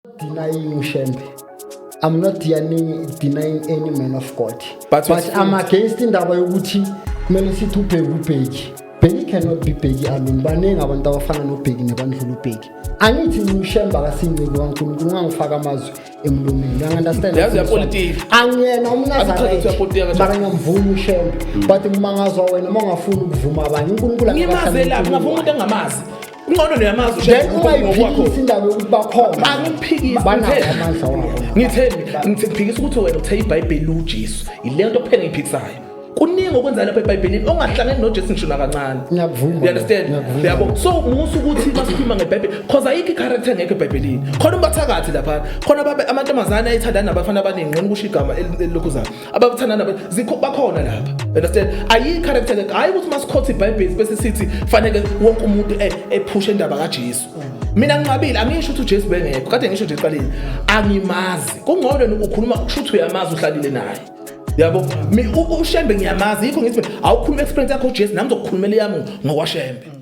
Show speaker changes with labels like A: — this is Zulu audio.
A: Denying uShembe, I'm not denying any man of God,
B: But
A: I'm against indaba yokuthi kumele sithi uBheki, uBheki, Bheki cannot be Bheki alone. Baningi abantu abafana noBheki nebandlula uBheki. Angithi mina uShembe akasinceki kaNkulunkulu, ungangifaka amazwi emlomeni. Uyangi-understand?
B: Yazi uyapolitika.
A: Angiyena
B: Akuchaze
A: umNazaretha,
B: ukuthi uyapolitika kanjani.
A: mara ngiyamvuma uShembe, but ngimangazwa wena uma ungafuni ukuvuma abanye. UNkulunkulu angeke ahlale
B: Ngimazelaphi?
A: enkulumo.
B: Ngavuma umuntu engamazi. Ungcono niyamazi.
A: Then ungayiphikisi indaba yokuthi bakhona.
B: Angikuphikisi.
A: Banawo amandla wabo.
B: Ngitheni? Ngithi ngiphikisa ukuthi wena uthe iBhayibheli uJesu. Ile nto kuphela engiyiphikisayo. Kuningi okwenza lapha eBhayibhelini ongahlangani noJesu ngisho nakancane.
A: Ngiyakuvuma.
B: You understand?
A: Ngiyakuvuma.
B: Yabo, so musa ukuthi masikhuluma ngeBhayibheli, cause ayikho i-character engekho eBhayibhelini. Khona umbathakathi lapha, khona babe amantombazane ayithandana nabafana abaningi, ngqona ukusho igama elilokhuzayo, abathandana zikho, bakhona lapha. You understand? Ayikho i-character engekho. Hayi ukuthi masikhotha iBhayibheli bese sithi fanele wonke umuntu ephushe indaba kaJesu. Mina nginqabile, angisho ukuthi uJesu bengekho kade, ngisho nje eqaleni angimazi. Kungcono ukhuluma kusho ukuthi uyamazi, uhlalile naye, yabo. UShembe ngiyamazi, yikho ngithi awukhuluma experience yakho uJesu, nami ngizokukhulumela yami ngokwaShembe.